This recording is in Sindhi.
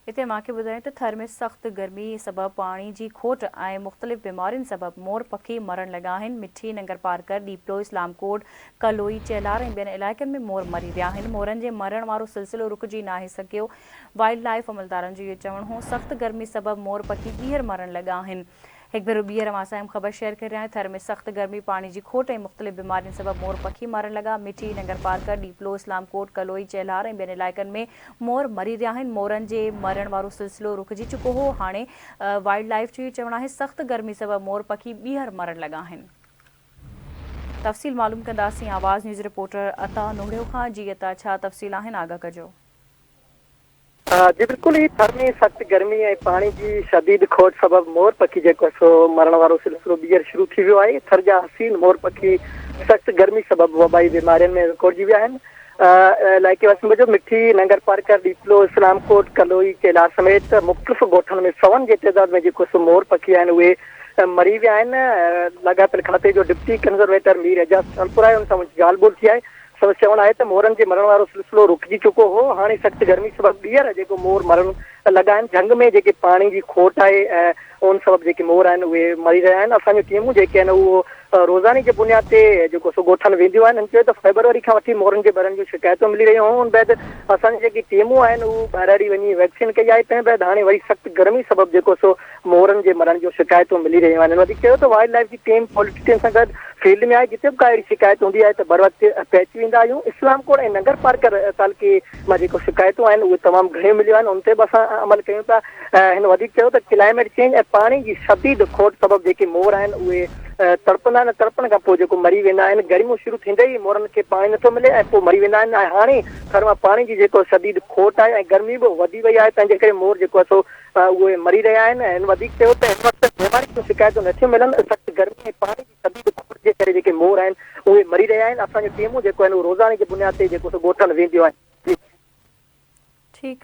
اتي مان کي ٻڌايو ته ٿر ۾ سخت گرمي سبب پاڻي جي کوٽ ۽ مختلف بيمارين سبب مور پکي مرڻ لڳا آهن، مٺي، ننگرپارڪر، ڏيپلو، اسلام ڪوٽ، ڪلوئي، چيلهار ۽ ٻين علائقن ۾ مور مري ويا آهن، مورن جي مرڻ وارو سلسلو رڪجي ناهي سگهيو، وائلڊ لائيف عملدارن جو اهو چوڻ هو سخت گرمي سبب مور پکي ٻيهر مرڻ لڳا آهن. هڪ ڀيرو ٻيهر اوهان سان اهم خبر شيئر ڪري رهيا آهيون ٿر ۾ سخت گرمي، پاڻي جي کوٽ ۽ مختلف بيمارين سبب مور پکي مرڻ لڳا، مٺي، ننگرپارڪر، ڏيپلو، اسلام ڪوٽ، ڪلوئي، چيلهار ۽ ٻين علائقن ۾ مور مري رهيا آهن، مورن جي مرڻ وارو سلسلو رڪجي چڪو هو، هاڻي وائلڊ لائيف جو اهو چوڻ آهي سخت گرمي سبب مور پکي ٻيهر مرڻ لڳا آهن. تفصيل معلوم ڪنداسين آواز نيوز رپورٽر عطا نوڙيو کان، جي عطا ڇا تفصيل آهن آگاهه ڪجو. جي بلڪل هي ٿر ۾ سخت گرمي ۽ پاڻي جي شديد کوٽ سبب مور پکي جيڪو سو مرڻ وارو سلسلو ٻيهر شروع ٿي ويو آهي ٿر جا حسين مور پکي سخت گرمي سبب وبائي بيمارين ۾ وڪوڙجي ويا آهن علائقي واسين موجب مٺي ننگرپارڪر ڏيپلو اسلام ڪوٽ ڪلوئي چيلهار سميت مختلف ڳوٺن ۾ سون جي تعداد ۾ جيڪو سو مور پکي آهن اهي مري ويا آهن لاڳاپيل کاتي جو ڊپٽي ڪنزرويٽر مير اعجاز ٽالپر آهي ان سان منهنجي ڳالهه ٻولهه ٿي آهي سندس چوڻ آهي ته مورن جي مرڻ وارو سلسلو رڪجي چڪو هو، هاڻي سخت گرمي سبب ٻيهر جيڪو مور مرڻ لڳا آهن، جهنگ ۾ جيڪي پاڻي جي کوٽ آهي ان سبب جيڪي مور آهن اهي مري رهيا آهن، اسان جون ٽيمون جيڪي آهن اهو روزاني جي بنياد تي جيڪو سو ڳوٺن وينديون آهن، هن چيو ته فيبروري کان وٺي مورن جي مرڻ جون شڪايتون ملي رهيون هيون ان بعد اسان جون جيڪي ٽيمون آهن اهو ٻهراڙي وڃي ويڪسين ڪئي آهي تنهن بعد هاڻي وري سخت گرمي سبب جيڪو سو مورن جي مرڻ جون شڪايتون ملي رهيون آهن. هن وڌيڪ چيو ته وائلڊ لائيف جي ٽيم پوليٽي ٽيم سان گڏ فيلڊ ۾ آهي جتي به ڪا اهڙي شڪايت هوندي آهي ته بروقت پهچي ويندا آهيون. اسلام ڪوٽ ۽ ننگر پارڪر تعلقي مان جيڪو شڪايتون آهن اهي تمام گهڻيون مليون آهن ان تي به اسان عمل ڪيون پيا. هن وڌيڪ چيو ته ڪلائميٽ چينج ۽ پاڻي جي شديد کوٽ سبب جيڪي مور آهن اهي تڙپندا آهن ۽ تڙپڻ کان پوء جيڪو مري ويندا آهن. گرميون شروع ٿيندي ئي مورن کي پاڻي نٿو ملي ۽ پوء مري ويندا آهن ۽ هاڻي ٿر مان پاڻي جي جيڪو شديد کوٽ آهي ۽ گرمي به وڌي وئي آهي تنهن جي ڪري مور جيڪو آهي سو اهي مري رهيا آهن. هن وڌيڪ چيو ته هن وقت بيماري جون شڪايتون نٿيون ملن، سخت گرمي ۽ پاڻي جي شديد کوٽ جي ڪري جيڪي مور آهن اهي مري رهيا آهن، اسان جون ٽيمون جيڪو آهن اهي روزاني جي بنياد تي جيڪو سو ڳوٺن وينديون آهن. جي.